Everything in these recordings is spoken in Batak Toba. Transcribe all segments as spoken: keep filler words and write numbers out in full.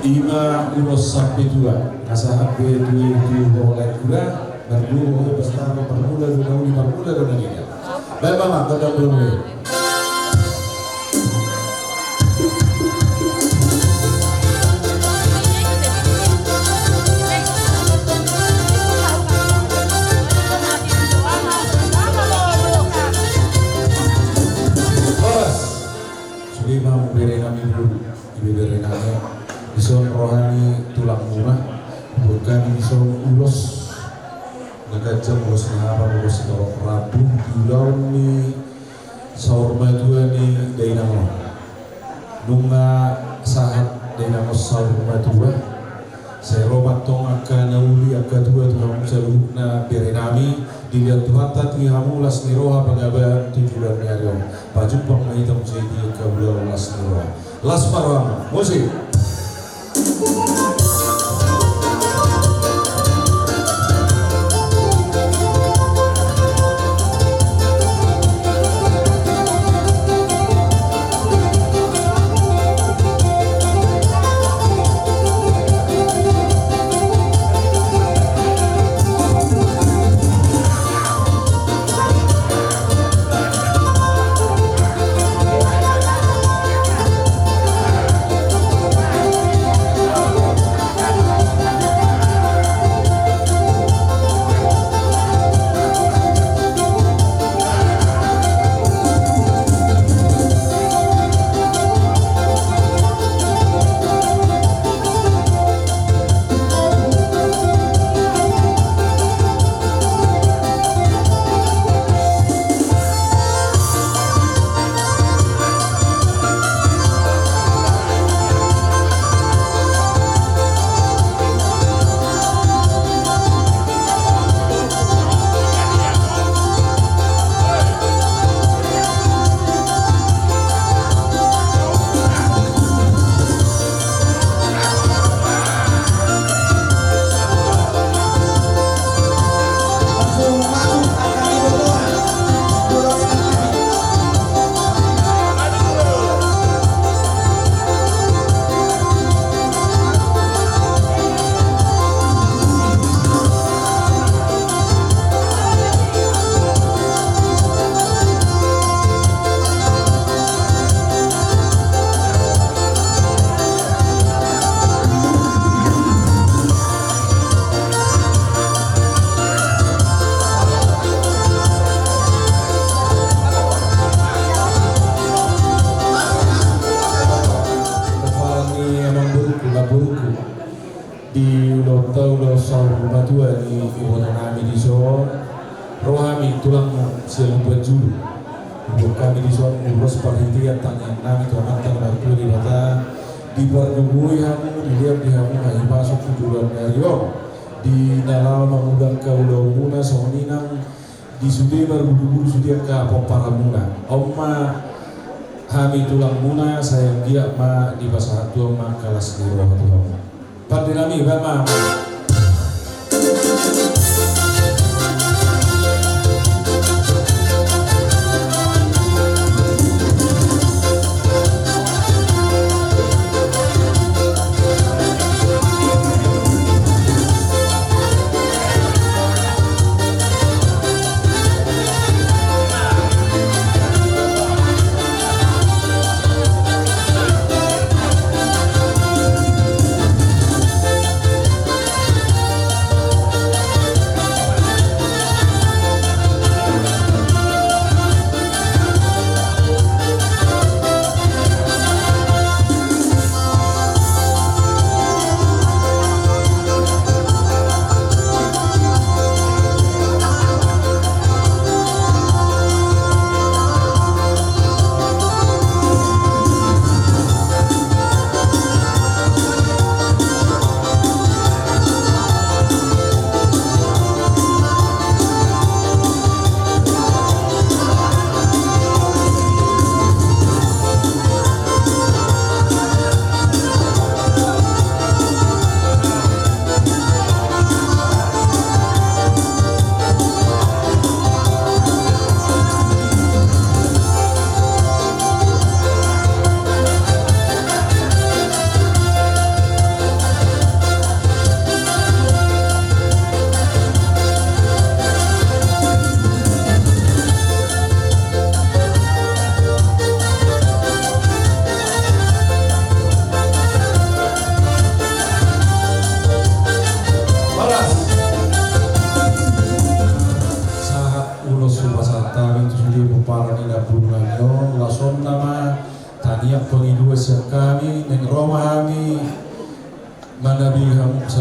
Ima ulos sampe tua, na sahat be tu, tu, tu, tu, Margogo, eh, pesta, marmula do na uli, marmula do na nian. Baen ma, gondang mulu. Horas. Sude ma hamu bere nami, ibebere nami. Dison roha ni tulangmuna. Buat hami dison ulos. Na ganjang, ulos ni hata, ulos ni torop rambu di ulaon ni saur matua ni dainang on. Nunga sahat dainang on saur matua, sai ro ma antong angka na uli, angka tua tu hamu saluhutna bere nami. Dilehon Tuhanta tu hamu las ni roha, panggabean tu joloan ni ari on. Pajumpang ma hita muse di angka ulaon las ni roha. Las ma roham. Musik. Pomparan ni amangborungku, namborungku. Di ulaonta, ulaon saur matua ni iboto nami dison, ro hami tulangmu sian Lumban Julu. Diboan hami dison ulos parhitean tangiang nami tu Amanta na martua Debata, dipargogoi hamu, dilehon di hamu hahipason tu joloan ni ari on, di na laho mangula angka ulaonmuna, songon i nang di sude margudu-gudu sude angka pomparanmuna. On ma hami tulangmuna, sai anggiat ma dipasahat Tuhan ma angka las ni roha tu hamu. Pande nami, baen ma.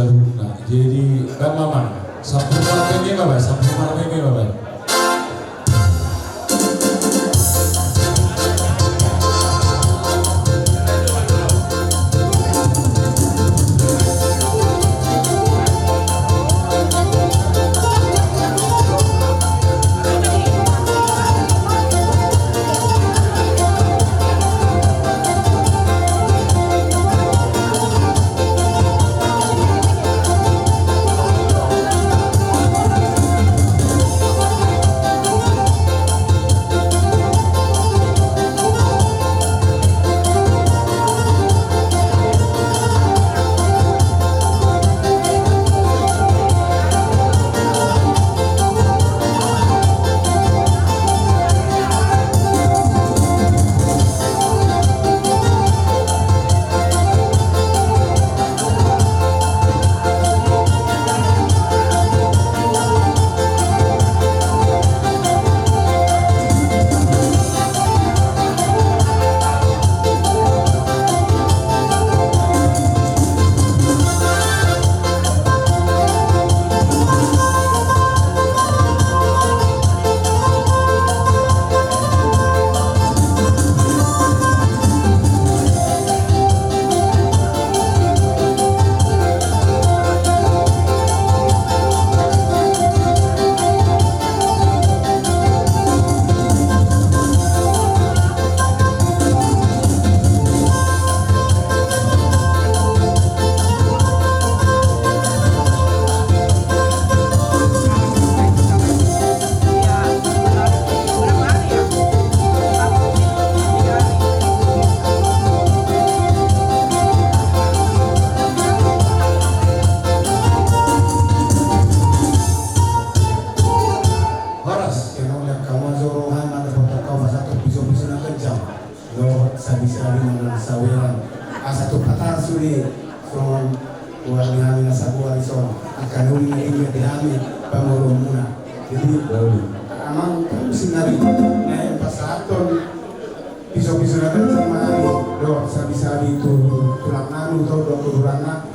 Nah, jadi, Bang Mamang, sampulu marhata ma, Bang, sampulu marhata ma, Bang. Horas, ia na uli angka, molo so roham mandapothon ahu pasahathon piso-piso na ganjang, dohot sabi-sabi manang sawean. Asa tumpahon sude songon goar ni hami na sagoar i son, angka na uli na denggan di hami pamoruonmuna. Jadi, amang, kan musim nari naeng pasahathon piso-piso na ganjang ma hami dohot sabi-sabi tu tulang nami, tu dohot tu tulang na.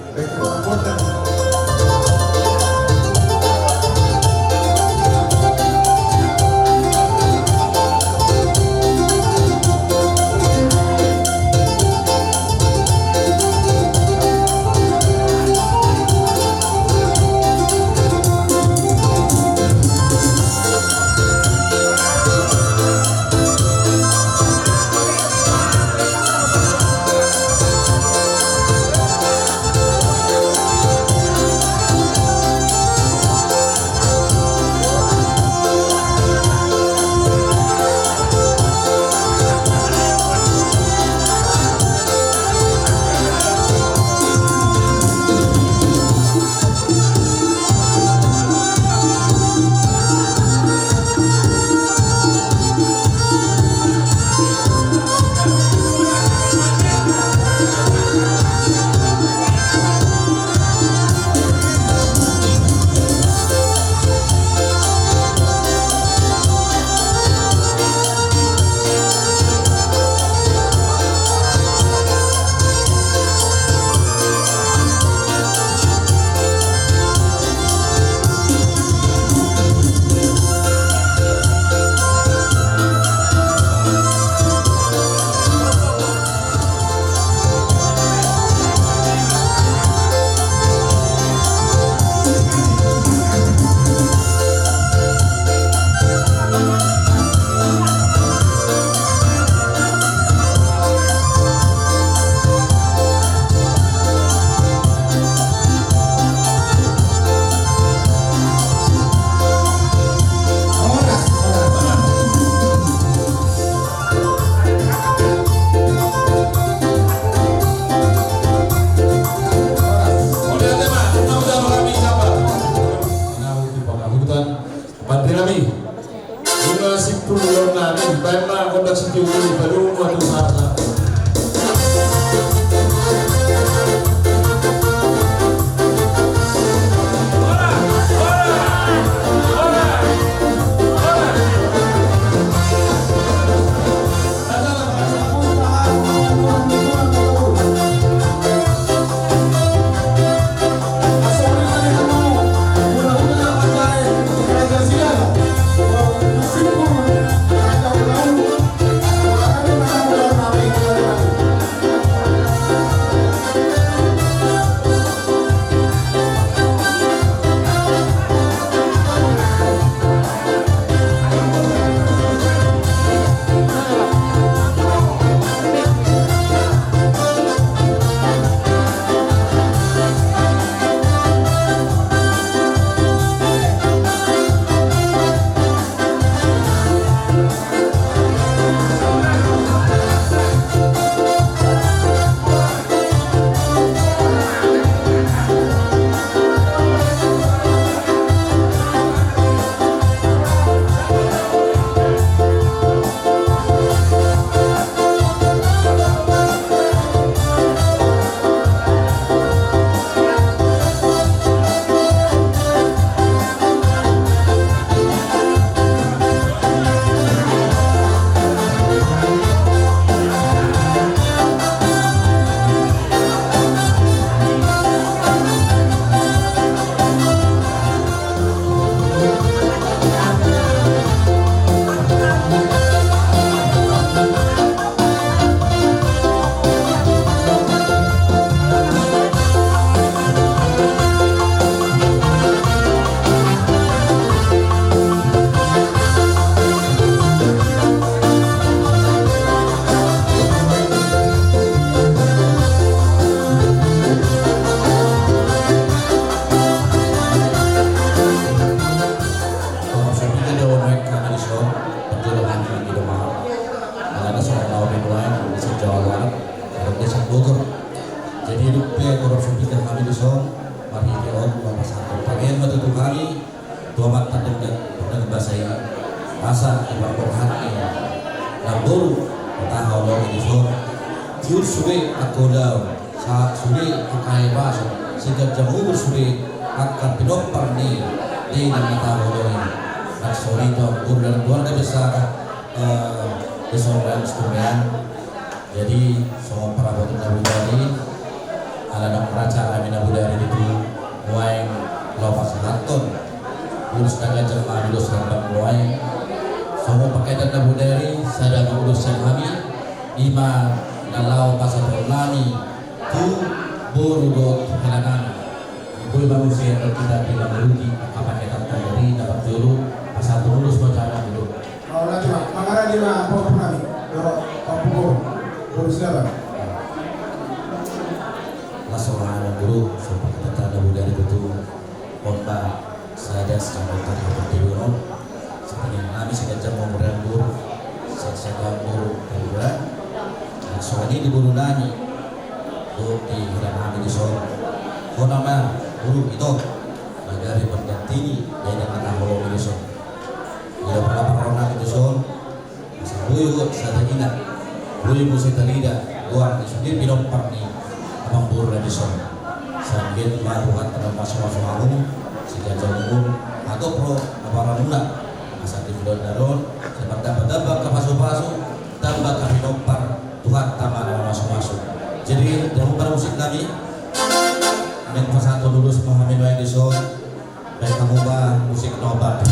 Tutu hami tu Amanta Denggan, Denggan Basa i, asa diparborhat ni namboru na tahaholongi dison, tiur sude angka ulaon, sahat sude angka hahipason, sai ganjang umur sude angka pinompar ni dainang na tahaholongi. Nang songon i tu angka keluarga besar, eh, dison nang Situmean. Jadi songon parabot na bodari, ala nunga raja hami na bodari tutu, nuaeng laho pasahathon ulos na ganjang ma di ulos hami nuaeng. Songon paketan na bodari, sada ma ulos sian hami, i ma na laho pasahathon nami tu boru dohot hela nami. Boi ma muse dohot hita di na marugi angka paketan tadi na parjolo, pasahathon ulos ma jala dulu. Laos ma, mangarani ma pahompu nami dohot pahompu boru, boru Silaban. Laos ma, boru, songon paketan na bodari tutu, on ma sada sangkot tadi pahompu boru. Sebenarna nami sai ganjang umur, anggur, sai ganjang umur, anggur. Songon i di boru nami dohot di hela nami dison. Hona ma, boru, ito, na gabe pangganti ni dainang na tahaholongi dison. Ia pala parroha nami dison, asa boi dohot sada ina, boi muse tarida goar ni sude pinompar ni amangboruna dison. Sai anggiat ma Tuhanta na mamasumasu hamu, sai ganjang umur, hatop ro abaramuna, asa di bulan na ro on sai martambatamba angka pasupasu, tamba angka pinompar, Tuhanta ma na mamasumasu. Jadi, jangan lupa musik nami. Nunga pasahathon ulos ma hami nuaeng dison. Baen hamu ma musik na opat.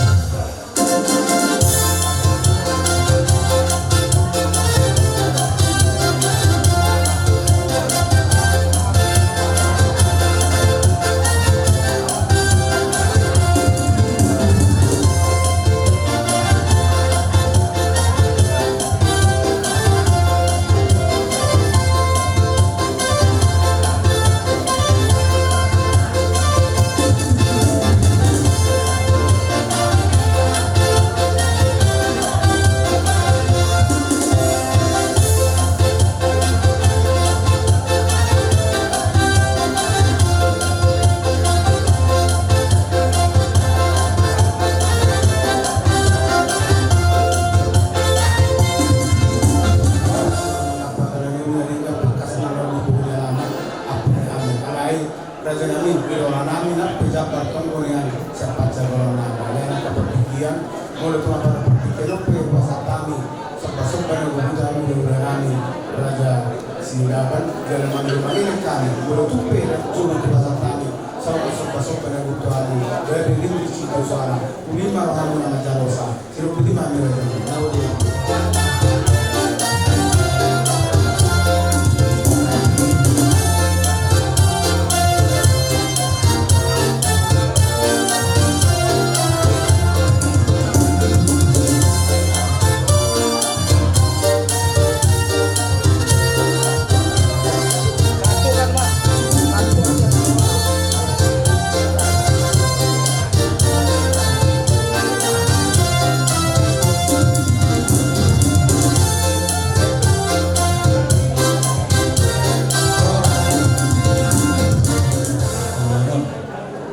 Raja nami, di roha nami, nang pe jambar tonggo nian, siap pacar roha nami. Alai nang partingkian, molo tung pada partingkian, nang pe pasahat hami, somba-somba na gok tu hami, di roha nami, Raja Silaban, jala mangido-mangido hami, molo tung pe, jolo tu pasahat hami, somba-somba na gok tu hami, gabe ringgit sitio suara, uli ma rohamuna manjalosa.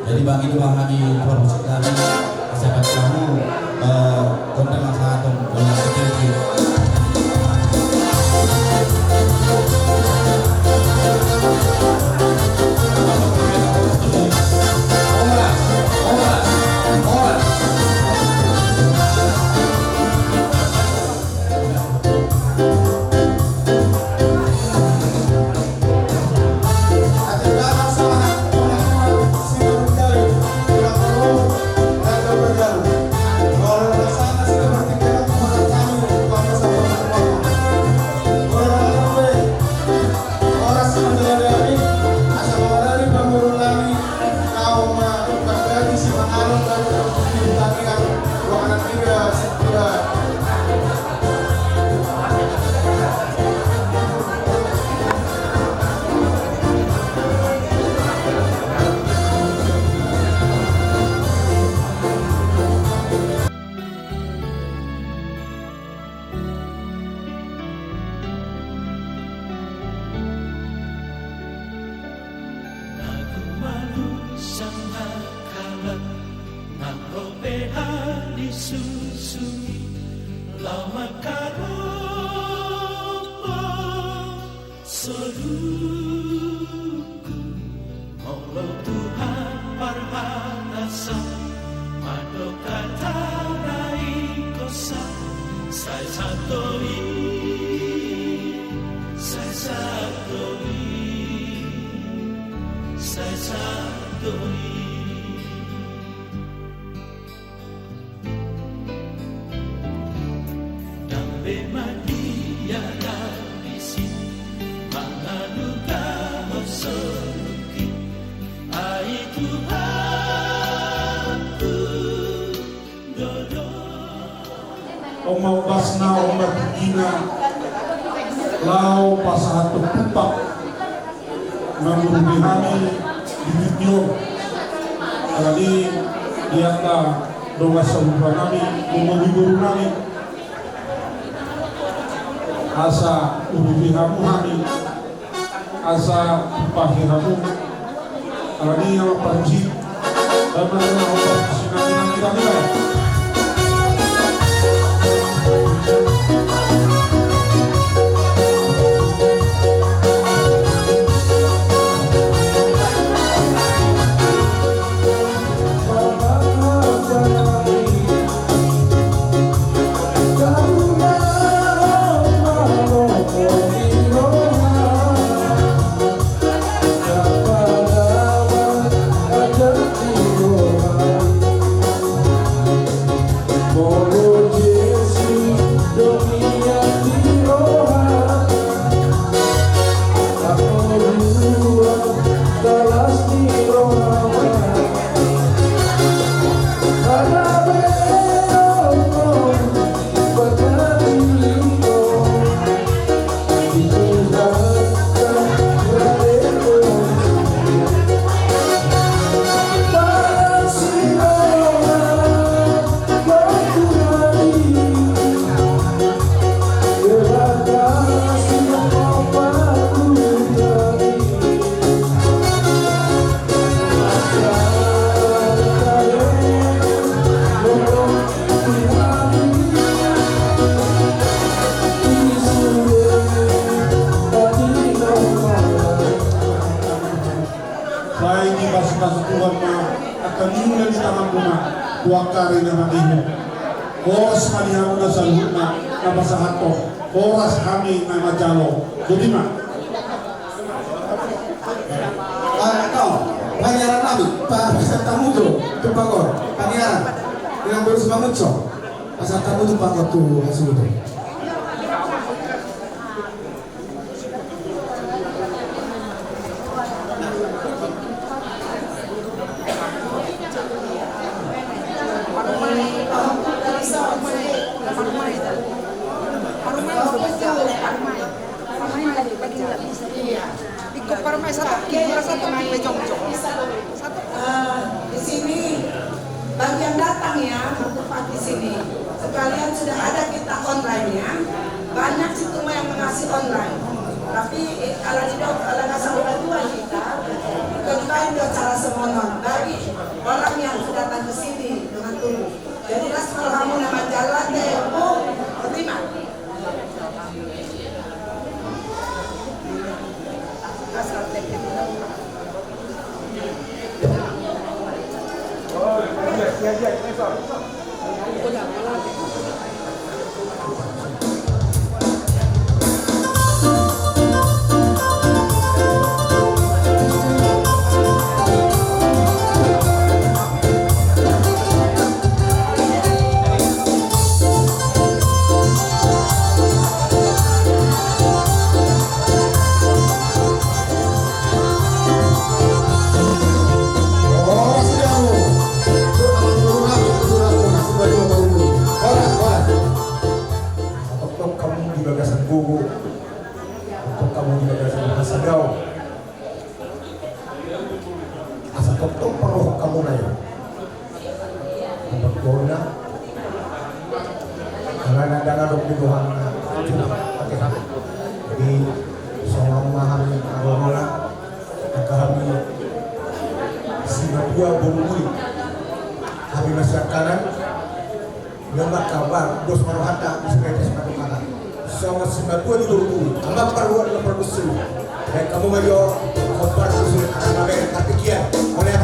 Jadi bagi dua hari promosi kami, saya katamu, eh, konten masalah atau bola kecil. Susung i laho mangkarombo soluku, molo Tuhan parhatasan mandok hata na ingkon sa, sai sahat do i, sai sahat do i, sai sahat do i. Dambe ma di halak disi mangalangka soluku, ai Tuhanku, dohot. On ma umbasna, on ma tingkina, laho pasahathon tumpak na mangurupi hami di tingki on. Alani i, di angka dongan sahuruan nami, mangurupi boru nami, asa urupi hamu hami, asa pahi hamu. Alani i, amang parmusik, damang na hota sinami nami. Sai dipasupasu Tuhan ma angka ni ula ni tanganmuna tu angka ari na mangihut. Horas ma di hamu na saluhutna na pasahathon, horas hami na manjalo. Boti ma. Ah, tong, pangiaran nami, pa-, pasahat hamu tu, tu pangkor, pangiaran. Inang boru Simangunsong, pasahat hamu tu pangkor tu hasuhuton. Ingkon parmai satu, kira satu, kira jongjong. Satu. Eh, di sini bagi yang datang ya, bertempat di sini. Sekalian sudah ada kita online ya. Banyak situ mah yang masih online. Tapi, eh, kalau di dok-, kalau nggak sampai dua kita, ikut acara semono. Bagi orang yang datang ke sini dengan tulus. Jadi, ras kalau kamu nama jalan deh, Bu, terima. Toktok hamu di bagasan gogo, toktok hamu di bagasan hasadaon. Asa tongtong parrohahon hamu na i. Pambahenonna, alana ndang adong di rohana. Oke. Jadi, songon on ma hami, angka hami simatua boru muli. Hami masiangkangan. Ia maka bar dos ma rohanta, bisa bete sama tukana. Songon simatua di boru, amang parruan na parbusu. Baen hamu ma jo, hombar busu, anak mamereng partingkian. Oleh.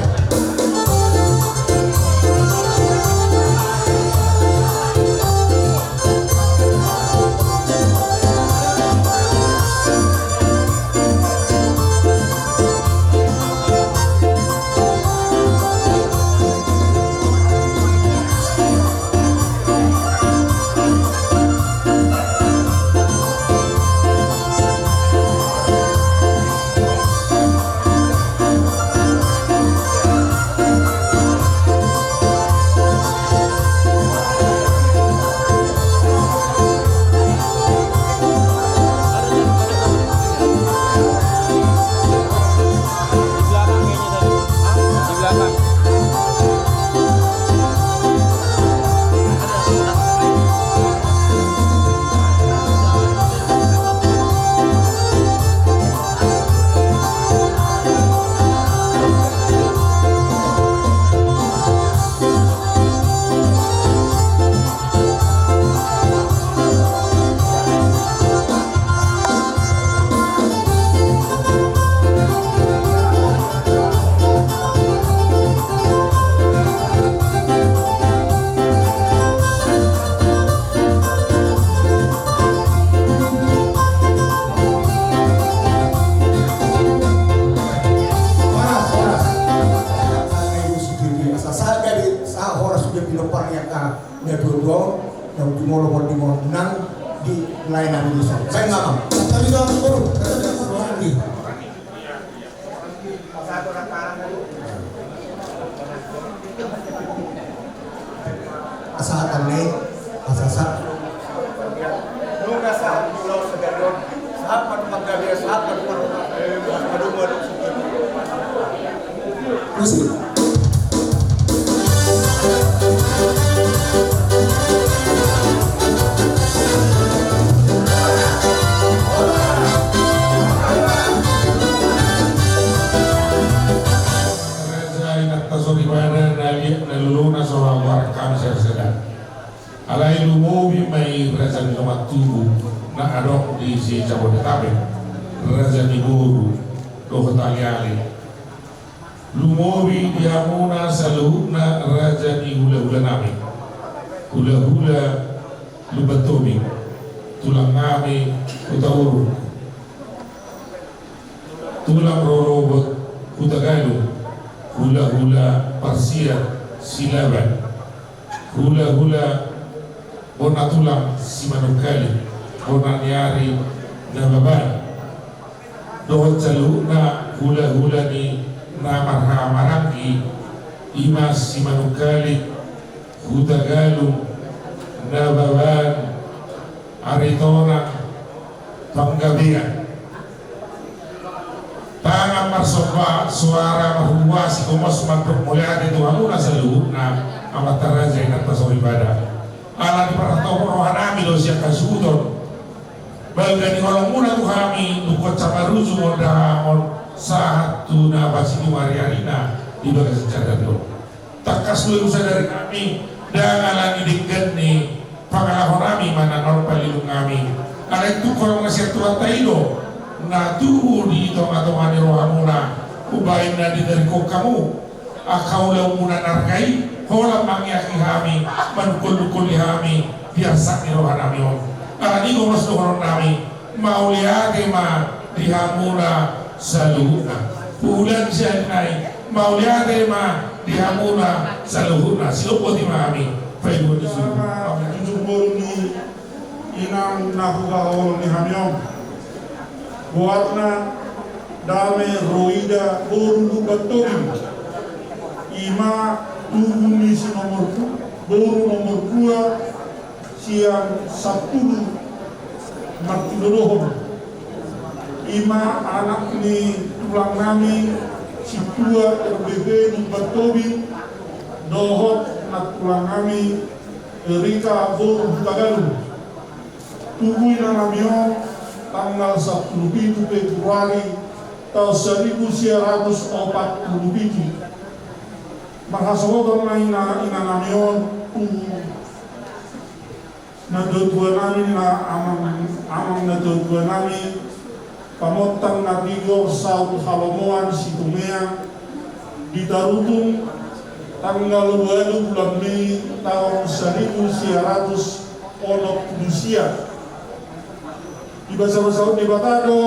Horas, horas. Asa sahat jadi sahat horas sudah pinompar ni angka na dua dua on, na ujung olo bonding on nang di lain nami desa. Baen ma amang. Tapi dua puluh, tapi dua puluh. Asa hata ni, asa sa. Nunga sahat di ulos sadari on, sahat ma tu panggabean, sahat ma tu parhorasan. Musik. Raja inanta soripada na liat na lolo na so hamu arsak hami sada-sada. Alai lumobi ma i raja ni dongan tubu na adong di si Jabodetabek, raja ni boru dohot ale-ale. Lumobi di hamuna saluhutna raja ni hula-hula nami, hula-hula Lumban Tobing, tulang nami Hutauruk, tulang rorobot Hutagalung, hula-hula parsiat Silaban, hula-hula bona tulang Simanungkalit, bona ni ari Nababan, dohot saluhutna hula-hula ni na marhaha maranggi, i ma Simanungkalit, Hutagalung, Nababan, Aritonang, Panggabean. Tangan marsomba, suara marhuasi, gomos mandok mauliate tu hamuna saluhutna, amanta raja inanta soripada. Ala diparhatop roha nami do sian hasuhuton. Balga ni holongmuna tu hami, nunga sahat marujung on da hami on, sahat tu na pasidung ari-arina di bagasan sadari on. Tangkas do i husadari hami, ndang ala ni denggan ni pangalaho nami manang na ro palilung nami. Alai tung holong na sian Tuhanta i do na tubu di tonga-tonga ni rohamuna, umbahen na ditaringhon hamu angka ulaonmuna na arga i, holan mangeahi hami, manungkol-nungkoli hami di arsak ni roha nami on. Alani i gomos dohonon nami, mauliate ma di hamuna saluhutna. Huulangi sian nai, mauliate ma di hamuna saluhutna. Sidok boti ma hami. Paibuan ni suhut. Jujur boru ni inang na huhaholongi hami on. Goarna Dame Roida boru Lumban Tobing. I ma tubu ni si nomor du-, boru nomor dua sian Santulu Martinodohon. I ma anak ni tulang nami Sintua R B B Lumban Tobing dohot nantulang nami Erika boru Hutagalung. Tubu inang nami on tanggal sampulu pitu Februari taon saribu sia ratus opat pulu pitu. Marhasohoton ma inang, inang nami on tu Natuatua nami, na amang, amang natuatua nami, pamontang na tigor saut halomoan Situmeang, di Tarutung, tanggal ualu bulan Mei taon saribu sia ratus onom pulu sia. Dibasabasahon Debata do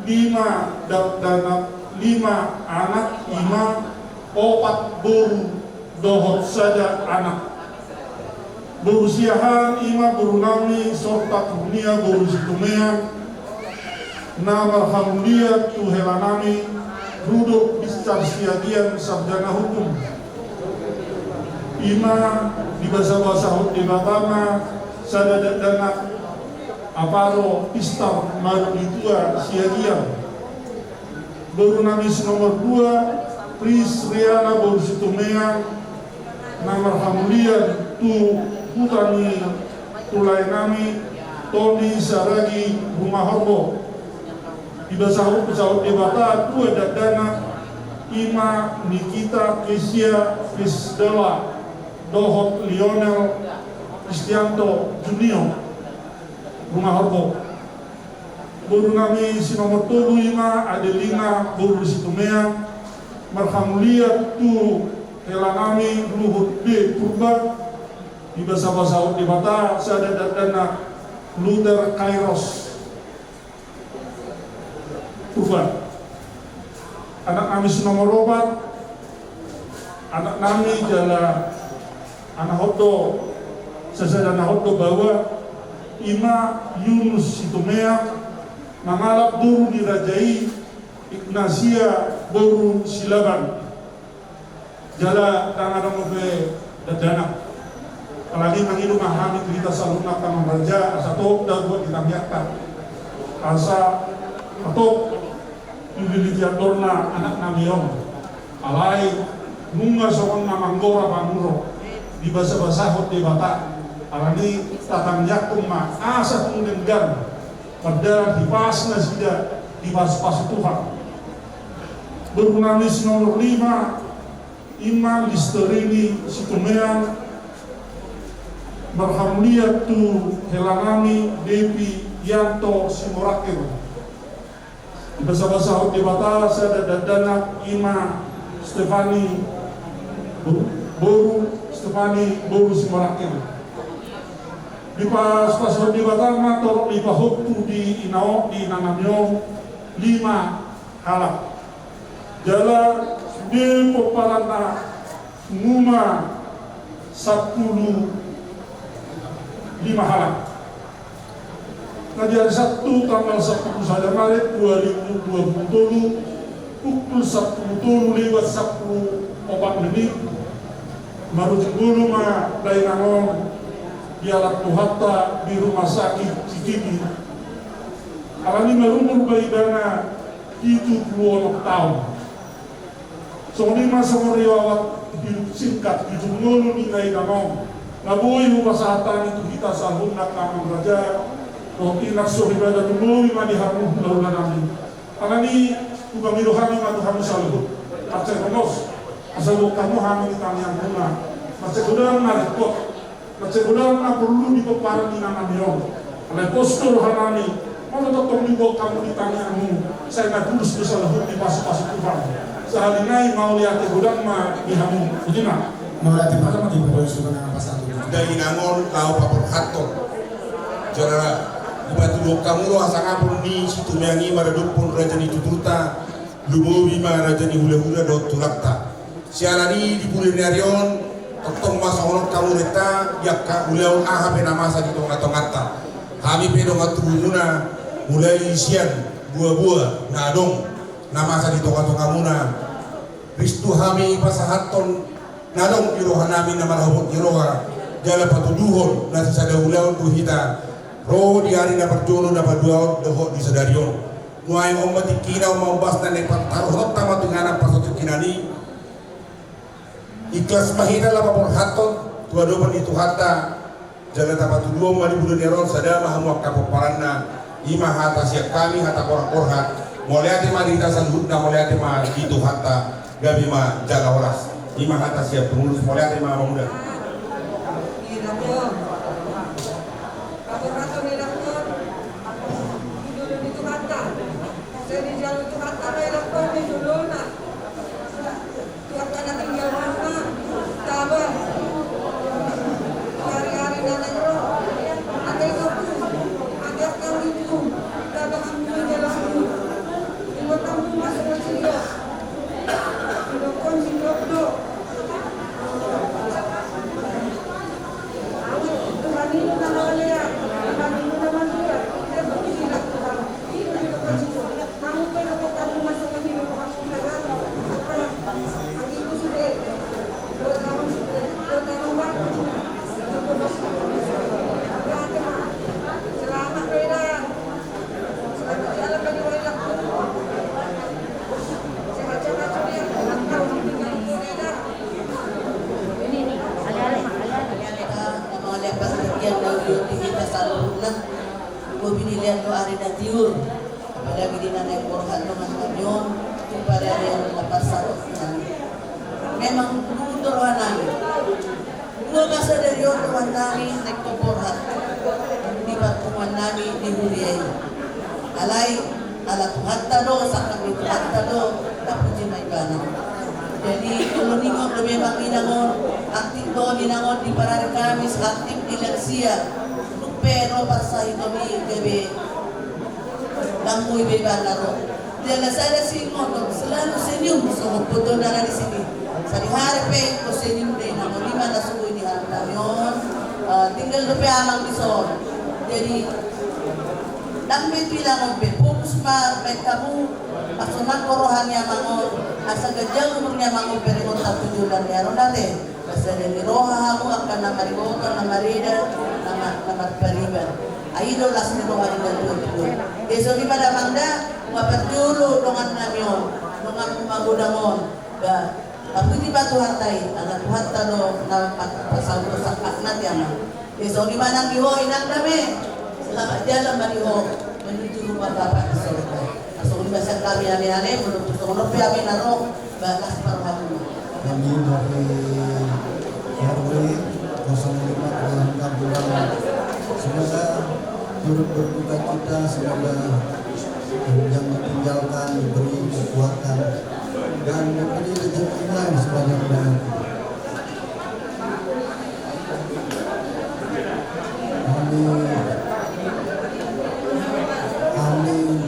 lima dakdanak, lima anak, ima opat boru dohot sada anak. Boru Siahaan ima boru nami Sorta Kurnia boru Situmeang, na marhamulian tu hela nami Rudolf Binsar Siagian, sarjana hukum. Ima dibasabasahon Debata ma sada dakdanak, Aparo Binsar Marulitua Siagian. Boru nami si nomor dua, Pris Riana boru Situmeang, na marhamulian tu huta ni tu lae nami, Toni Saragi Rumahorbo. Dibasabasahon Debata dua dakdanak, ima Nikita Kesia Krisdela dohot Lionel Kristianto Junior Rumahorbo. Boru nami si nomor tolu ima Adelina boru Situmeang, marhamulian tu hela nami Luhut B Purba. Dibasabasahon Debata sada dakdanak, Luther Kairos Purba. Anak nami si nomor opat, anak nami jala anak hot do, sasada anak hot do baoa, ima Yunus Situmeang, mangalap boru ni raja i, Ignasia boru Silaban. Jala ndang adong dope dakdanak. Apalagi mangido ma hami tu hita saluhutna, amang raja, asa top da buat di tangiangta, asa top dililiti andorna anak nami on. Alai nunga songon na manggora panuro, dibasabasahon Debata. Alani tatangiangkon ma asa tung denggan mardalan hipas nasida, dipasupasu Tuhan. Boru nami si nomor lima, ima Listerini Situmeang, marhamulian tu hela nami Depi Yanto Simorangkir. Dibasabasahon Debata sada dakdanak, ima Stefani bo-, boru, Stefani boru Simorangkir. Dipasupasu Debata ma torop ni pahompu di ina on, di ina nami on, lima halak. Jala sude pomparanna nunga sampulu lima halak. Na di ari Sabtu tanggal sampulu sada Maret dua ribu dua pulu tolu, pukul sampulu tolu lewat sampulu opat menit, marujung bolu ma dainang on dialap Tuhanta di rumah sakit Cikini. Alani marumur ma ibana pitu pulu onom taon. Songon i ma songon riwayat hidup singkat, hidup ngolu ni dainang on, na boi hupasahat hami tu hita saluhutna, amang raja dohot inang, soripada tulobi ma di hamu hulahula nami. Alani i, hupangido hami ma tu hamu saluhut, mansai honos, asa huboan hamu hami di tangiangmuna. Mansai godang na ringkot, mansai godang na porlu di pomparan ni ina nami on. Alai pos do roha nami, molo tongtong diboan hamu di tangiangmu, sai na tulus do saluhut, dipasupasu Tuhan. Sahali nai mauliate godang ma di hamu. Botima. Mauliate ma. Di bagasan suka na pasal. Dainang on laho paborhathon. Jala dipatuduhon hamu do hasangapon ni Situmeang i maradophon raja ni tuturta, lumobi ma raja ni hulahula dohot tulangta. Siala ni i di bulan ni ari on, tongtong ma songon on hamu renta, di angka ulaon aha pe na masa di tongatonganta. Hami pe dongan tubumuna, mulai sian boaboa na adong na masa di tongatongamuna, ris tu hami pasahathon na adong di roha nami na marhobot ni roha, jala patuduhon na sisada ulaon tu hita, ro di ari na parjolo na padua on dohot di sadari on. Nuaeng on ma tingkina, on ma ombasna, naeng pataruhononta ma tu inganan parsatongkinan i. Ikhlas ma hita laho paborhathon tu adopan ni Tuhanta, jala tapatuduhon ma di bulan ni ari on, sada ma hamu angka pomparanna. I ma hata sian hami, hata borhat-borhat. Mauliate ma di hita saluhutna, mauliate ma di Tuhanta, gabe ma jala horas. I ma hata sian pengurus, mauliate ma, Amang Uda. Ia do ari na tiur, apalagi di na naeng borhat dongan nami on, tu pararian na parsarohon nami. Memang lungun do roha nami. Dua masa dari on dongan nami naeng borhat di parpunguan nami di huria i. Alai ala Tuhanta do, sangkap ni Tuhanta do, tapuji ma Ibana. Jadi olo ningot do memang inang on, aktif do inang on di parari Kamis, aktif di lansia. Dung pe ro parsahiton i gabe dang boi be ibana ro. Jala sada siingoton, selalu senyum songon foto na di sini. Sadihari pe ingkon senyum do inang on, i ma na sugoi di hami on. Eh, tinggal dope amang dison. Jadi dang be tu inang on be, fokus ma baen hamu, pasonangkon roha ni amang on, asa ganjang umur ni amang on, paringotan tu joloan ni ari on ate. Basa denggan roha hamu angka na mariboto, na marida, na ma-, na marpariban. Ai do las ni roha ni natuatua. Jadi songon i ma damang da, nunga parjolo dongan nami on, dongan magodang on. Ba, tapuji ma Tuhanta i, ala Tuhanta do na pa-, pasaut sangkapna di amang. Jadi songon i ma nang di ho inang dame. Selamat jalan ma di ho menuju rumah Bapa di sorga. Songon i ma sian hami aleale, molo tung songon on pe hami na ro, ba las ma rohamuna. Kami dari R W kosong lima Kelurahan Kampulan. Semoga turut berduka cita, semoga yang ditinggalkan diberi kekuatan dan diberi rezeki yang sebanyak-banyaknya. Amin. Amin.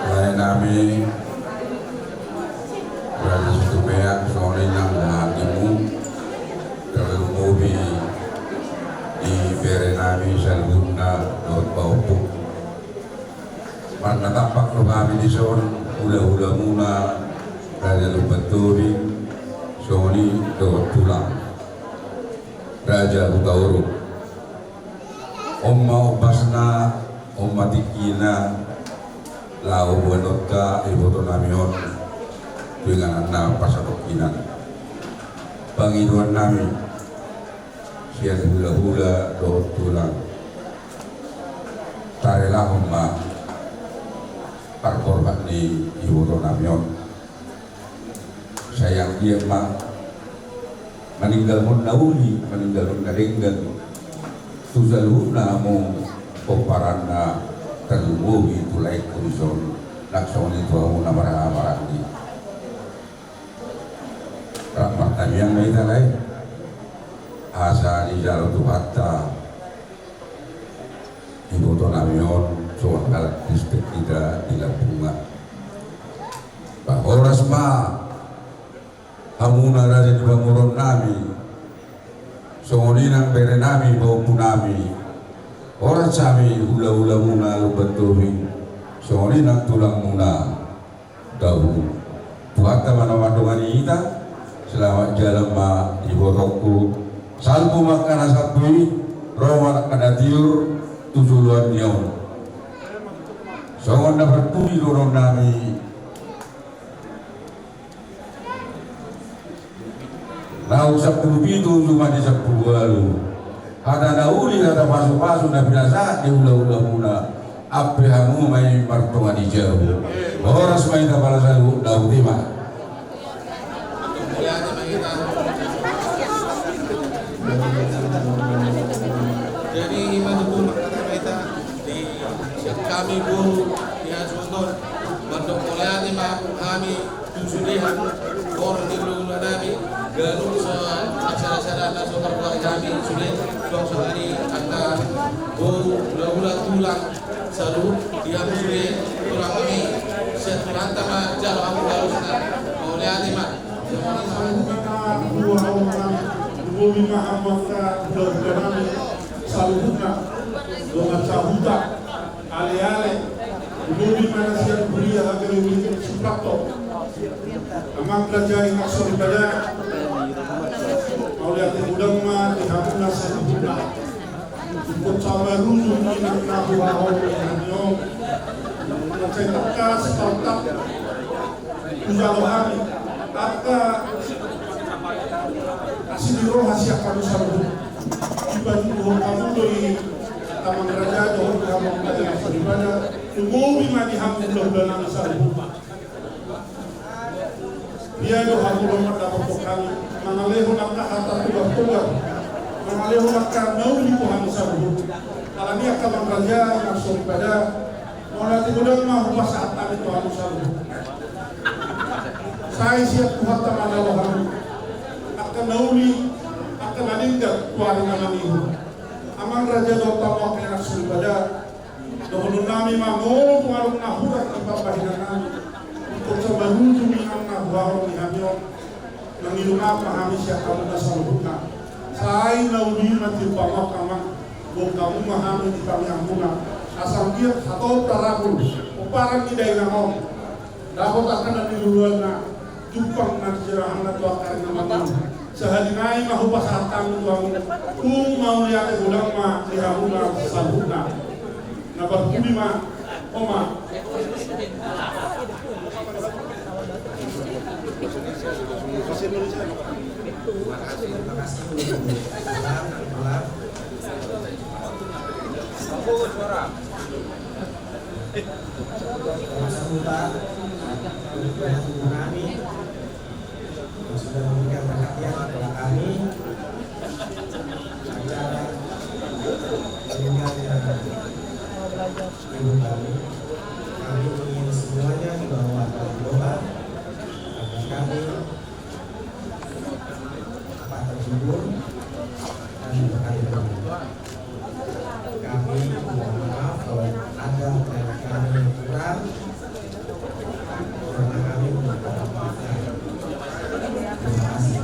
Lae nami, Raja Situmeak, songon i nang hatimu, terlebih di bere nami saluhutna dohot pahompu. Marnatampak do hami dison, hulahulamuna, Raja Lumban Tobing, songon i dohot tulang, Raja Hutauruk. On ma ombasna, on ma tingkina, laho boanonta iboto nami on tu ingananna parsatongkinan. Pangidoan nami sian hulahula dohot tulang, tarelahon ma parborhat ni iboto nami on. Sai anggiat ma maninggalhon na uli, maninggalhon na denggan tu saluhutna hamu pomparanna, tarlumobi tu laengku dison, nang songon i tu hamu na marhahamaranggi. Rap martangiang ma hita lae, asa dijalo Tuhanta iboto nami on songon halak Kristen hita di Lampung. Ba horas ma hamuna raja ni pamoruon nami, songon i nang bere nami, pahompu nami, horas hami hulahulamuna Lumban Tobing, songon i nang tulangmuna. Tau Tuhanta ma na mandongani hita. Selamat jalan ma ibotongku. Salpu ma angka na salpu i, ro ma angka na tiur tu joloan ni ari on. Songon na parpudi dohonon nami. Naung sampulu pitu, jumadi sampulu ualu. Hata na uli, hata pasupasu na pinasahat ni hulahulamuna. Ampe hamu ma i martonga ni jabu. Horas ma hita pala saluhutna, boti ma. Jadi ima tu pun kata kita di siap kami boru di Asuton. Mandok mauliate ma hami tu sude hamu, boru ni hulahula nami, ganup so acara-acara na so tarbuat hami sude, tong so ari angka boru, hulahula, tulang saluhut di hamu sude, tulang nami, sian Tuhanta ma jalo hamu halusna. Mauliate ma. Saluhutna, dua orang, dua lima hamu angka hulahula nami saluhutna, dongan sahuta. Aleale, lobi ma na sian huria Hagaluhung Suprapto. Amang raja, inang soripada, mauliate godang ma di hamuna saluhutna. Ingkon sabar ujung inang na huhaholongi hami on. Sai tangkas partak hujalo hami angka asi ni roha sian hamu saluhut. Dipajuhon hamu do i, amang raja dohot hamu amang raja soripada, tumobi ma di hamu hulahula nami saluhut. Dia do hamu do mandapothon hami, mangalehon angka hata togar-togar, mangalehon angka na uli tu hamu saluhut. Alani i angka amang raja, inang soripada, mauliate godang ma hupasahat hami tu hamu saluhut. Sai sian Tuhanta ma na ro hami, angka na uli, angka na denggan tu ari na mangihut. Amang raja dohot hamu angka inang soripada, dohonon nami ma, molo tung adong na hurang di pambahenan nami, ingkon sabar ujung inang na huhaholongi hami on. Mangido maaf ma hami sian hamuna saluhutna. Sai na uli ma tiop hamu angka amang, boan hamu ma hami di tangiangmuna. Asa anggiat hatop tarapul pomparan ni dainang on, dapot angka na niluluanna, jumpang na nijerahanna tu angka ari na mangihut. Sahali nai ma hupasahat hami tu hamu. Tung mauliate godang ma di hamuna saluhutna. Na parpudi ma, oma. Yang sudah memberikan perhatian kepada kami, acara meninggalnya ibu kami. Kami ingin semuanya di bawah doa agar kami dapat terhibur dan berkati. Kami mohon maaf kalau ada dari kami kurang, karena kami belum dapat maafkan. Terima kasih.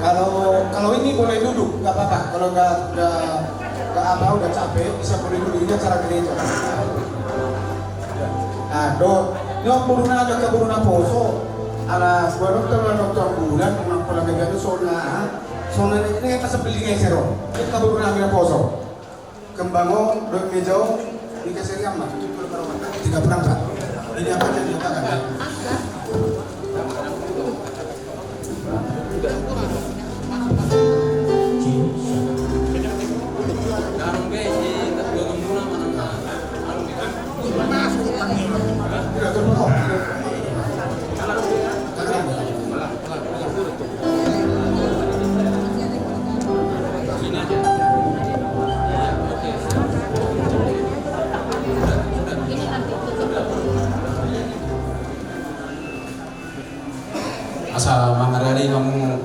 Kalau, kalau ini boleh duduk, nggak apa-apa. Kalau nggak, nggak, nggak apa, udah capek, bisa boleh duduk. Ini acara gereja. Nah, do, ini boruna, angka boru naposo. Ala, gua dokter, dokter bulan, mengaku lagi jadi sona, sona ini, ini masa beli geser, oh. Ini angka boruna naposo. Kembang on, dohot meja on, di kaserian ma. Tiga perangkat. Ini apa yang diletakkan? Asa mangarade hamu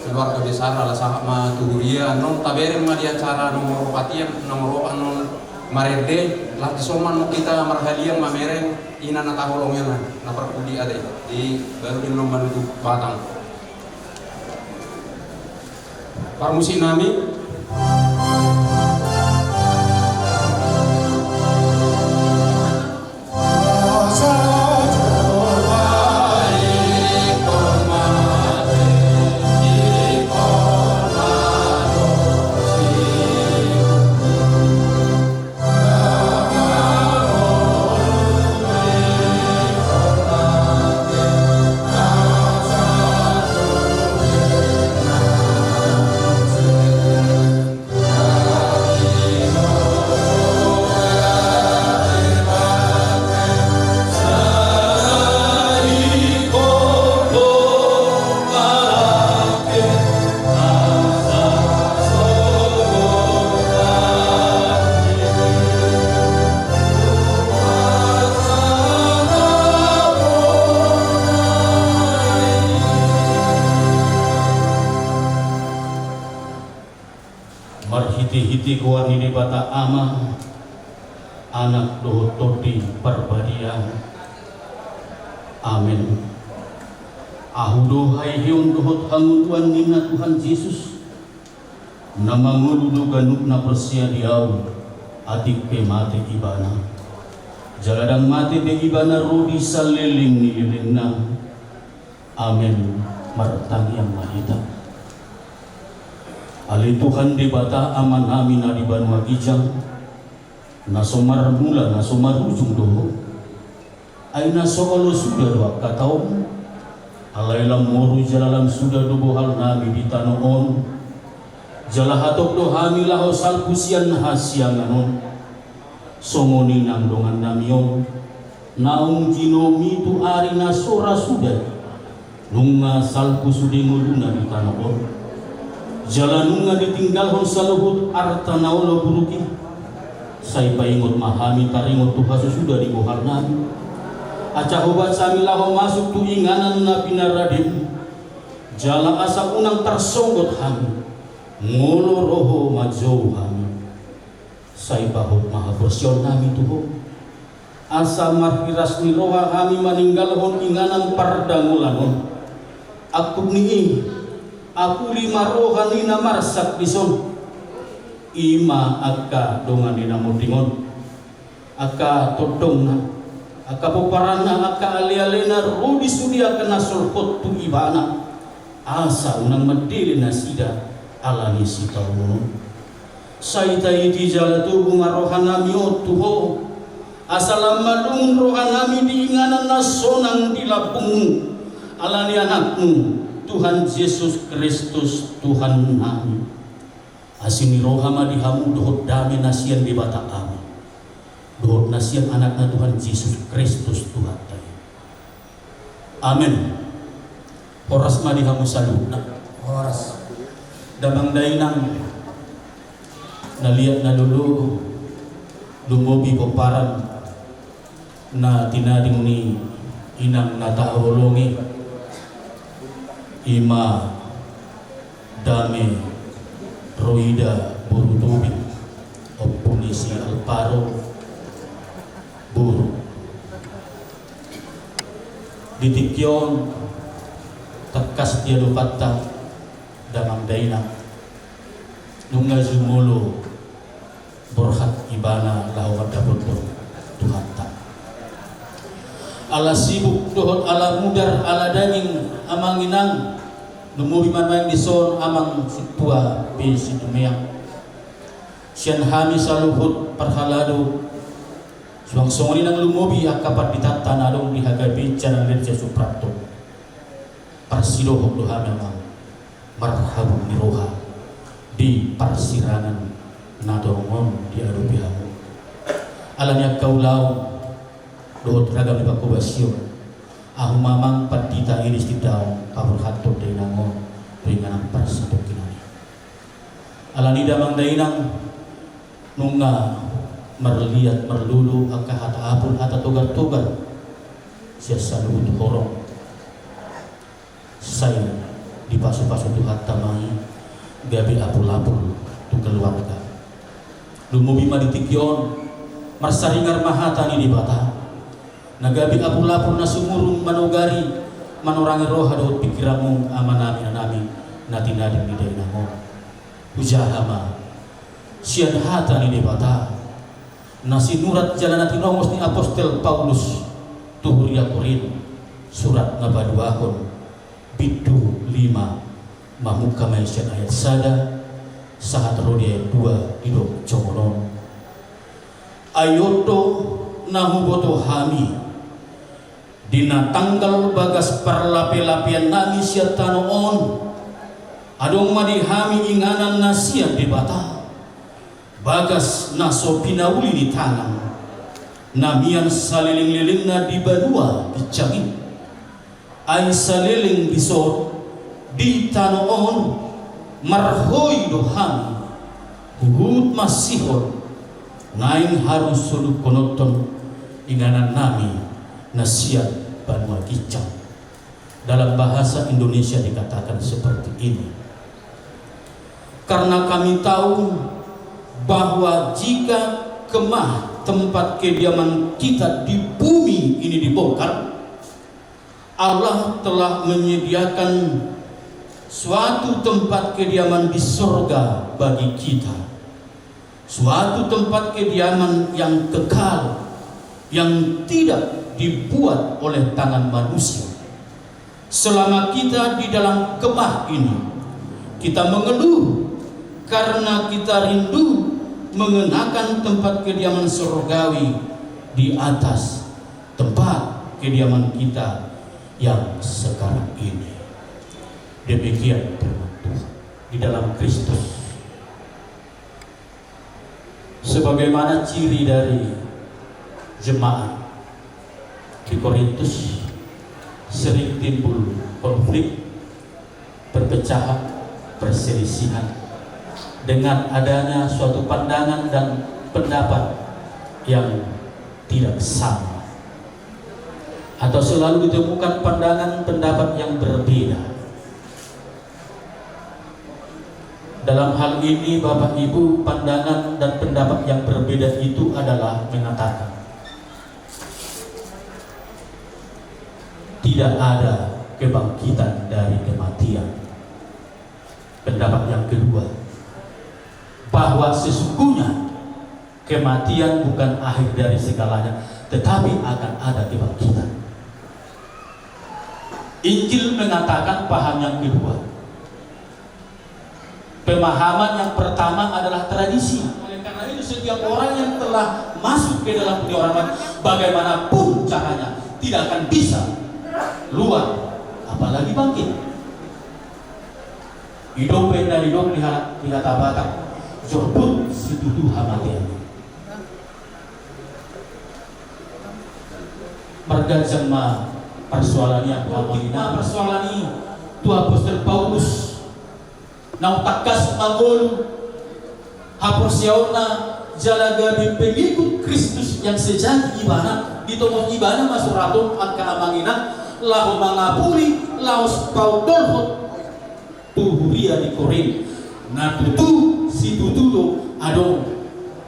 keluarga besar, ala sahat ma tu huria. Annon tabereng ma di acara nomor opat i, nomor opat annon marende, laos dison ma annon hita marhaliang mamereng ina na taholongi on, na parpudi ate, di baru di lomban tu batang. Parmusik nami. Marhitehite goar ni Debata Ama, Anak dohot Tondi Parbadia. Amen. Ahu do haheheon dohot hangoluan ninna Tuhan Jesus, na mangolu do ganup na porsea di Ahu, atik pe mate ibana. Jala ndang mate be Ibana ro di saleleng ni lelengna. Amen. Martangiang ma hita. Ale Tuhan Debata Amanami na di banua ginjang, na so marmula na so marujung do Ho. Ai na so olo suda do angka taonMu. Alai lam moru jala lam suda do bohalnami di tano on. Jala hatop do hami laho salpu sian hasiangan on. Songon i nang dongannami on, naung jinomi tu ari na so ra suda, nunga salpu sude ngoluna di tano on. Jala nunga ditinggalhon saluhut arta na olo buruk i. Sai paingot ma hami taringot tu hasusuda ni bohalnami. Asa hobat hami laho masuk tu inganan na pinaradem. Jala asa unang tarsonggot hami. Molo ro Ho manjou hami. Sai pahot ma haporseaonnami tu Ho. Asa marhiras ni roha hami maninggalhon inganan pardamolan on. Angkup ni i, apuli ma roha ni na marsak dison. I ma angka dongan ni na monding on. Angka tondongna, angka pomparanna, angka alealena ro di sude angka na solhot tu ibana. Asa unang mandele nasida ala ni sitaonon on. Sai taiti jala togu ma rohanami on tu Ho. Asa lam malungun rohanami di inganan na sonang di lambungMu, ala ni AnakMu, Tuhan Jesus Kristus, Tuhannami. Asi ni roha ma di hamu dohot dame na sian Debata Ama, dohot na sian AnakNa Tuhan Jesus Kristus Tuhanta i. Amen. Horas ma di hamu saluhutna. Horas. Damang dainang, na liat na lolo, lumobi pomparan na tinading ni inang na tahaholongi, i ma dame Roida boru Tobing, ompu ni si Alvaro boru. Di tingki on tangkas diadopanta damang dainang, nunga jumolo borhat ibana laho mandapothon Tuhanta. Ala sibuk dohot ala mudar ala daging amang inang, lumobi ma nuaeng dison amang sintua pe Situmeang. Sian hami saluhut parhalado, suang songon i nang lumobi angka panditanta na adong di Hagabean jala na sian Suprapto. Parsidohot do hami amang marhabot ni roha di parsirangan na tongon diadopi hamu. Ala ni angka ulaon dohot ragam ni panghobasion, ahu ma amang pandita Iris Tindaon paborhathon dainang on tu inganan parsatongkinan i. Ala ni damang dainang nunga marliat marlolo angka hata apul hata togar-togar sian saluhut horong. Sai dipasupasu Tuhanta ma i gabe apul-apul tu keluarga. Lumobi ma di tingki on marsaringar ma hata ni Debata na gabe apul-apul na sumurung manogari manorangi roha dohot pingkiranmu amanami inanami na tinading ni dainang on. Hujaha ma sian hata ni Debata na sinurat jala na tinongos ni apostel Paulus tu huria Korint, surat na paduahon, bindu lima, mamungka ma i sian ayat sada sahat ro di ayat dua, didok songon on. Ai on do na huboto hami di na tanggal bagas parlape-lapeannami sian tano on, adong ma di hami inganan na sian Debata, bagas na so pinauli ni tangan, na mian saleleng-lelengna di banua ginjang i. Ai saleleng dison di tano on marhoi do hami, huhut masihol naeng harus sodungkononton inganannami na sian banua ginjang. Dalam bahasa Indonesia dikatakan seperti ini. Karena kami tahu bahwa jika kemah tempat kediaman kita di bumi ini dibongkar, Allah telah menyediakan suatu tempat kediaman di sorga bagi kita. Suatu tempat kediaman yang kekal, yang tidak dibuat oleh tangan manusia. Selama kita di dalam kemah ini, kita mengeluh karena kita rindu mengenakan tempat kediaman surgawi di atas tempat kediaman kita yang sekarang ini. Demikian firman Tuhan di dalam Kristus. Sebagaimana ciri dari jemaat di Korintus, sering timbul konflik, perpecahan, perselisihan dengan adanya suatu pandangan dan pendapat yang tidak sama, atau selalu ditemukan pandangan pendapat yang berbeda. Dalam hal ini, Bapak Ibu, pandangan dan pendapat yang berbeda itu adalah mengatakan tidak ada kebangkitan dari kematian. Pendapat yang kedua, bahwa sesungguhnya kematian bukan akhir dari segalanya, tetapi akan ada kebangkitan. Injil mengatakan paham yang kedua. Pemahaman yang pertama adalah tradisi. Oleh karena itu, setiap orang yang telah masuk ke dalam dunia orang mati, bagaimanapun caranya, tidak akan bisa keluar, apalagi bangkit. Ido pe na didok di ha-, di hata Batak, jorbut situtu hamatean. Marganjang ma parsoalan i, angka amang inang, parsoalan i tu Apostel Paulus. Naung tangkas mangolu haporseaonna jala gabe pengikut Kristus yang sejati ibana, ditongos ibana ma surat on, angka amang inang, laho mangapuli laos paundolhon tu huria di Korint. Na tutu situtu do adong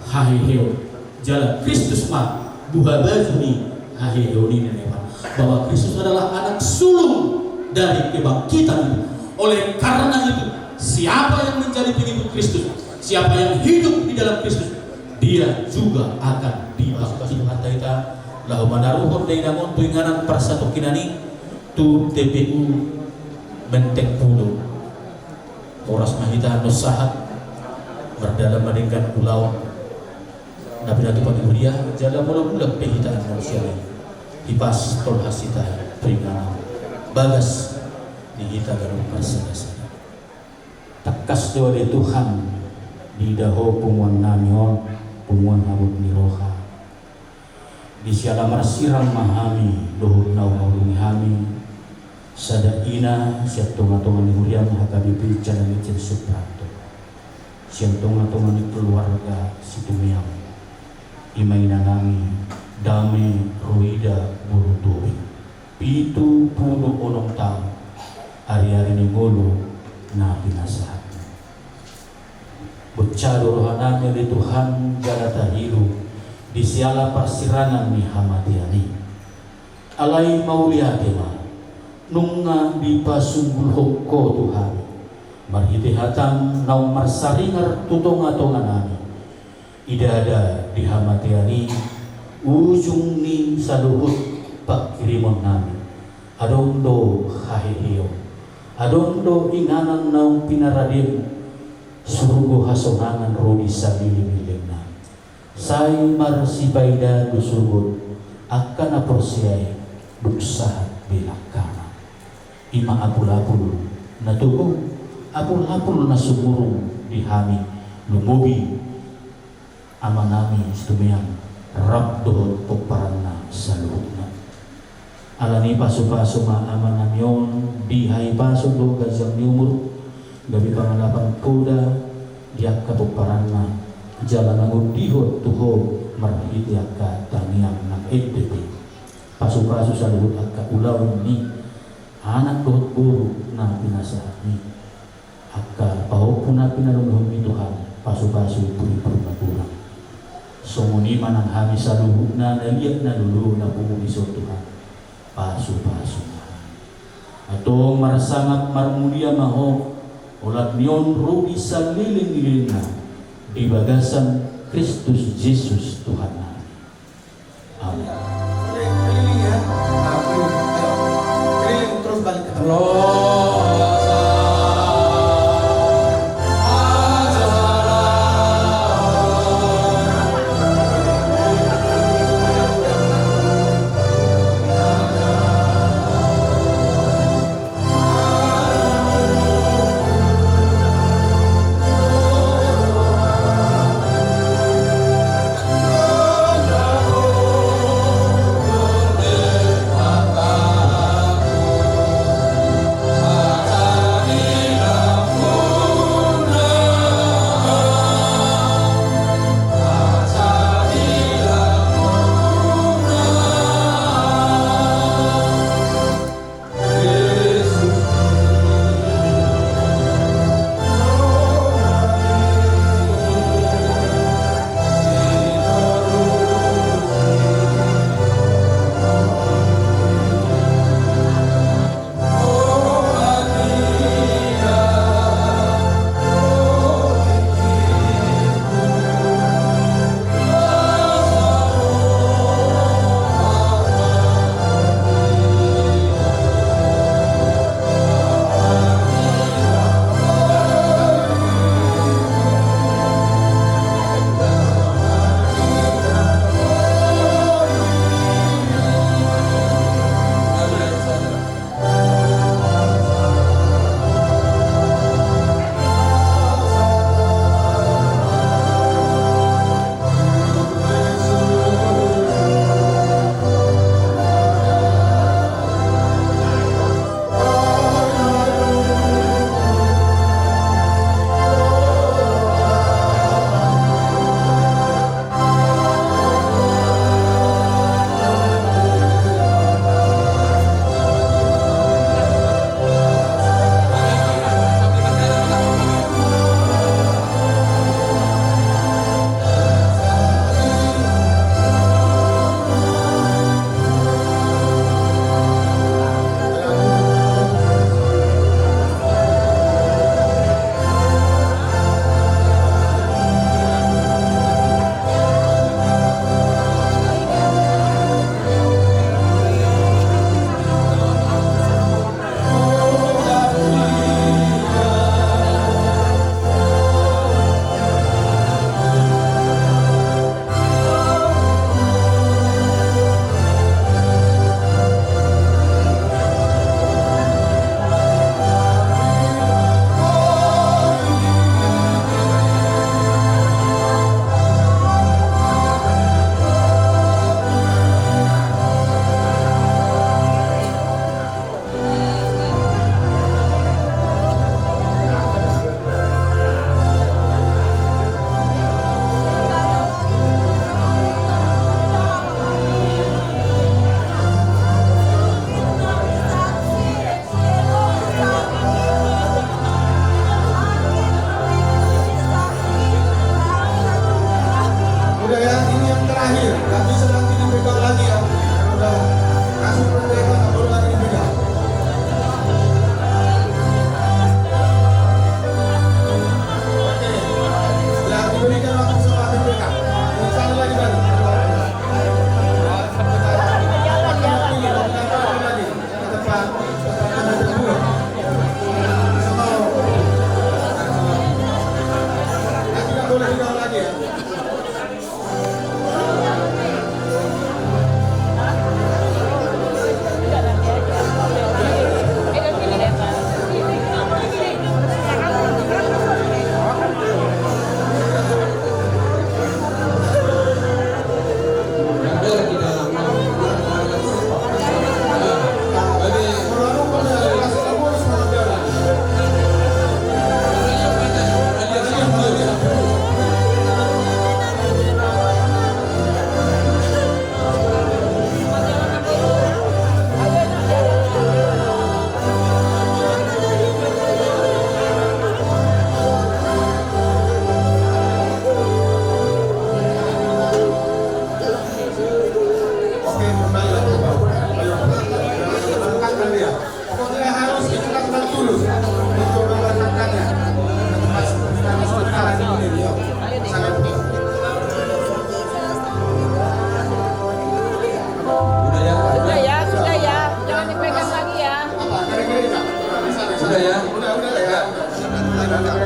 haheheon. Jala Kristus ma buhabaju ni haheheon i, ninna ibana, bahwa Kristus adalah anak sulung dari kebangkitan itu. Oleh karena itu, siapa yang menjadi pengikut Kristus, siapa yang hidup di dalam Kristus, dia juga akan dibangkitkan. Hata hita laho manaruhon dainang on tu inganan parsatongkinan i tu T P U Menteng Pulo. Horas ma hita annon sahat mardalan ma denggan ulaon na pinatupa ni huria, jala molo mulak pe hita annon sian i, hipas tolhas hita tu inganan bagas ni hita ganup marsadasada. Tangkas do ale Tuhan, diida Ho punguan nami on, punguan habot ni roha. Di siala marsirang ma hami dohot na umauringi hami, sada ina sian tongatonga ni huriaM H K B P Cina Mecen Suprapto, sian tongatonga ni keluarga Situmeang, i ma ina nami Dame Roida boru Tobing, pitu pulu onom taon ariari ni ngolu na pinasahatna. Bonsa do roha nami ale Tuhan jala tahilu di siala parsirangan ni hamatean i. Alai mauliate ma, nunga dipasunggulhon Ho tu hami marhite hataM naung marsaringar tu tongatonga nami. Idada di hamatean i ujung ni saluhut panghirimon nami. Adong do haheheon, adong do inganan naung pinaradeM, surgo hasonangan ro di saleleng ni lelengna. Sai marsipaidaan do sogot angka na porsea i, dung sahat be langkana. I ma apulapul na tubu, apulapul na sumurung di hami, lumobi amanami Situmeang rap dohot pomparanna saluhutna. Alani i pasupasu ma amanami on di hahipason dohot ganjang ni umur, gabe pangalapan poda di angka pomparanna, jala mangondihon tu Ho marhite angka tangiang nang ende pe. Pasupasu saluhut angka ulaon ni anak dohot boru na pinasahatmi. Angka pahompu na pinalumehonmi Tuhan, pasupasu i purimbur na godang. Songon i ma nang hami saluhutna na liat na lolo na pungu dison Tuhan, pasupasu ma hami. Antong marsangap marmulia ma Ho, olat ni on ro di saleleng ni lelengna, di bagasan Kristus Jesus Tuhannami. Keliling, keliling ya. Nah, keliling. Ayo. Keliling terus balik ke tempat.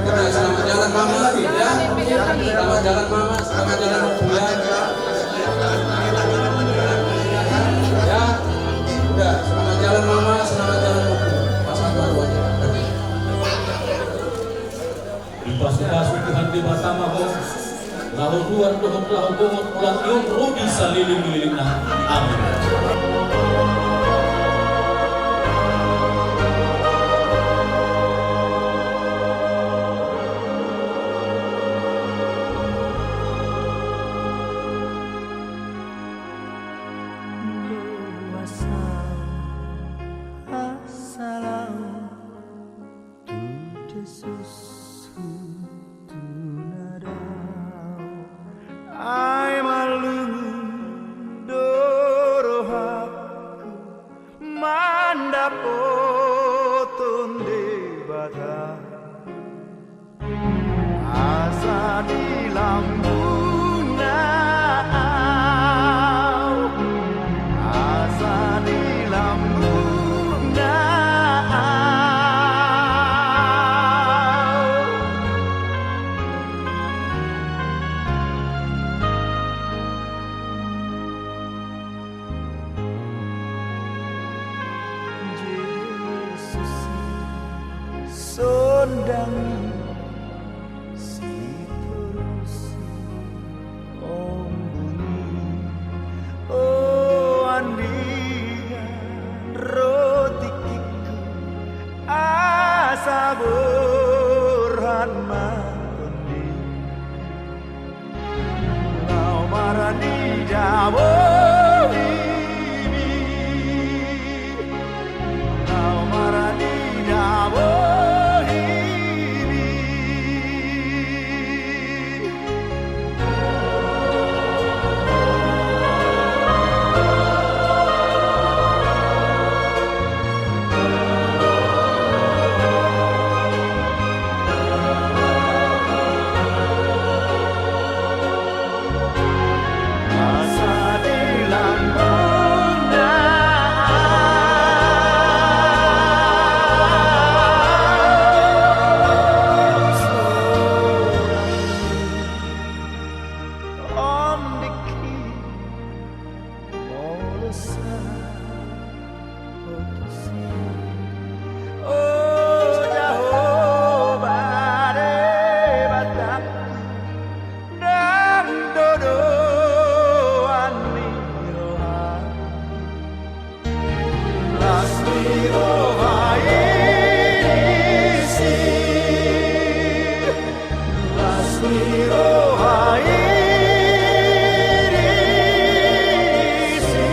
Selamat jalan, Mama, ya. Selamat jalan, Mama. Selamat jalan, Ompung, ya. Ya. Udah, selamat jalan, Mama. Selamat jalan, Ompung. Pasu-pasu aja. Dipasu-pasu Tuhan Debata ma ho, laho ruar dohot laho bongot, olat ni on ro di saleleng ni lelengna. Amin. Tu Jesus hutu na dao, ai marlungun do rohangku mandapothon Debata. Asa di lambungna ahu, asa di lambungna ahu. Jesus, sondangi, sitorusi ombun i, o andigan ro tingkingku, asa borhat ma tondi. Laho marnida bohimi, laho marnida bohimi. O Jahowa Debatangku, ndang do doan ni rohangku. Las ni roha i disi. Las ni roha i disi.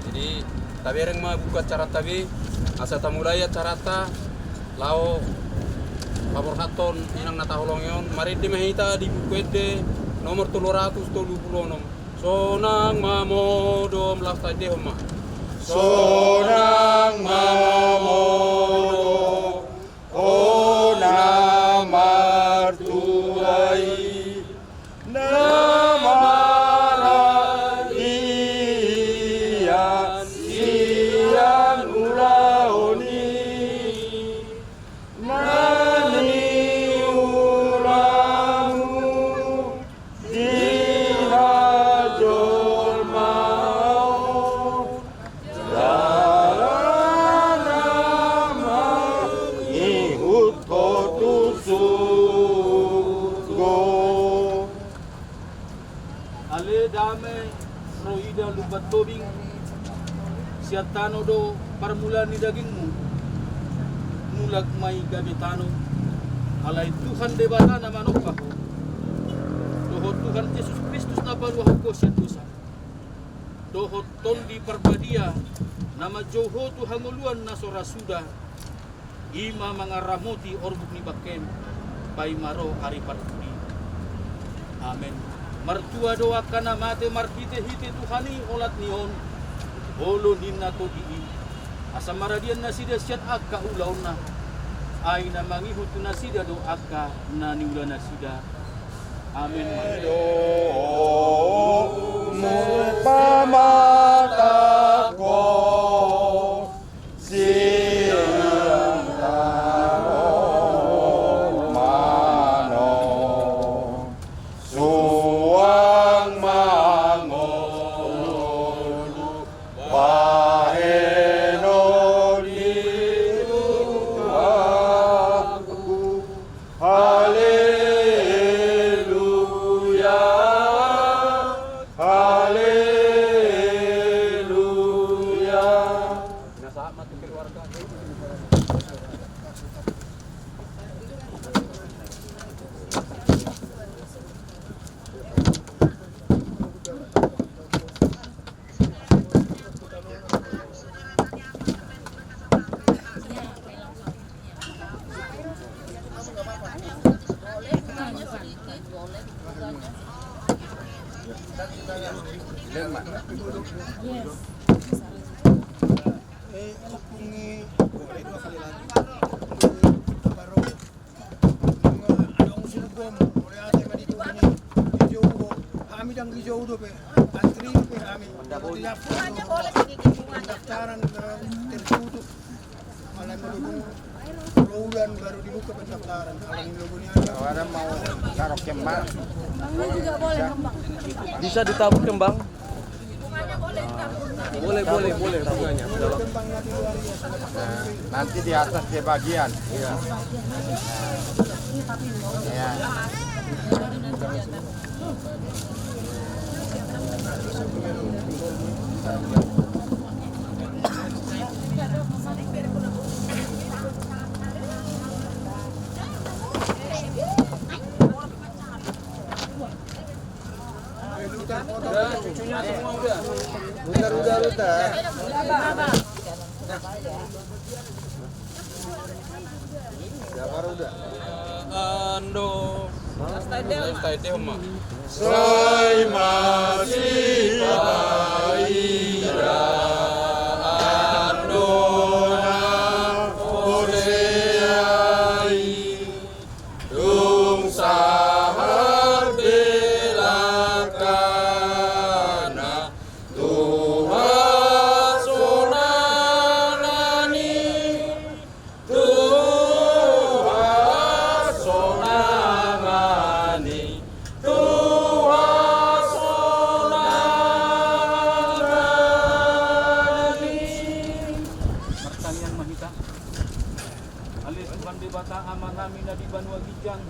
Jadi, tabereng ma buku acaranta be, asa tamulai acaranta, laho paborhathon inang na taholongi on, marende ma hita di Buku Ende nomor tolu ratus tolu pulu onom. Sonang ma modom, laos taendehon ma. Sonang ma modom, Ho na martua i, na maradian sian ulaon i, na niulamu di hajolmaon. Jala na mangihut ho tu surgo. Ale dame ro ida lumban tobing, sian tano do parmulaan ni dagingmu, mulak ma i gabe tano, alai Tuhan Debata na manompa ho, dohot Tuhan Jesus Kristus na paluahon ho sian dosa, dohot Tondi Parbadia na manjou ho tu hangoluan na so ra suda, i ma mangaramoti orbuk ni bangkem, paima ro ari parpudi. Amen. Martua do angka na mate marhitehite Tuhan i olat ni on, olo ninna tondi i, asa maradian nasida sian angka ulaonna. Ai na mangihut tu nasida do angka na niula nasida. Amen. Domu pamatangko, sian tano ma annon, suang mangolu bahenon ni tuaku. Haleluya, haleluya. Nunga adong sinumpom, mauliate ma di Tuhan i. Dijou do, hami ndang dijou dope, antri dope hami. Pendaftaran, eh, tertutup. Alai molo dung ro udan baru dibuka pendaftaran. Kalau di logo ni ada. Kalau ada mau taruh kembang. Bisa ditabur kembang? Boleh, boleh, boleh, bunganya. Nah, nanti di atas dia bagian. Iya. Iya. Udah, cucunya semua udah. Udah, udah, udah. Siapa udah? Ando. Stay there, Oma. Sai masipaida ando na porsea i. Dung sahat belakangna tu hasonangan i, tu hasonangan i, tu hasonangan i. Martangiang ma hita. Ale Tuhan Debata Amanami na di banua ginjang,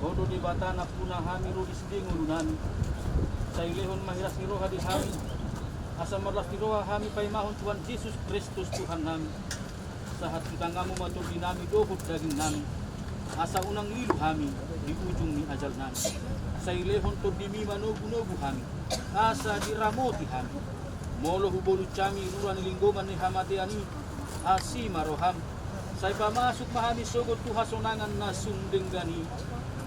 Ho do Debata nampuna hami ro di sude ngolunami. Sai lehon ma hiras ni roha di hami, asa marlas ni roha hami paimahon Tuhan Jesus Kristus Tuhannami. Sahat tu tanganmu ma tondinami dohot dagingnami, asa unang lilu hami di ujung ni ajalnami. Sai lehon tondimi manogunogu hami, asa diramoti hami. Molo hubolus hami rura ni linggoman ni hamatean i, asi ma roham. Sai pamasuk ma hami sogot tu hasonangan na sun denggan i.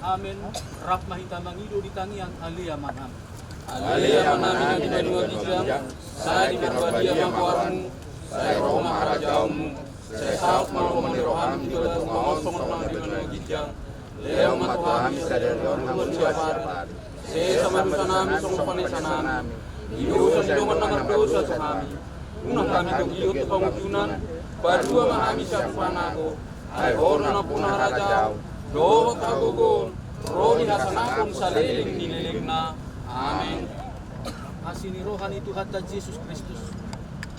Amen. Rap ma hita mangido di tangiang Ale Amanami. Ale Amanami na di banua ginjang, sai pinarbadia ma goarmu, sai ro ma harajaonmu, sai saut ma lomo ni roham di banua on songon na di banua ginjang. Lehon ma tu hami sadari on hangoluan siapari. Sesa ma dosanami songon panesanami di dosa ni dongan na mardosa tu hami. Unang hami togihon tu pangunjunan, palua ma hami sian pangago. Ai Ho do nampuna harajaon dohot hagogoon dohot hasangaphon saleleng ni lelengna. Amen. Asi ni roha ni Tuhanta Jesus Kristus,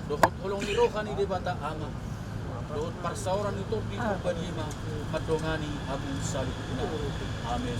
dohot holong ni roha ni Debata Ama, dohot parsaoran ni Tondi Parbadia i ma mandongani hamu saluhutna. Amen.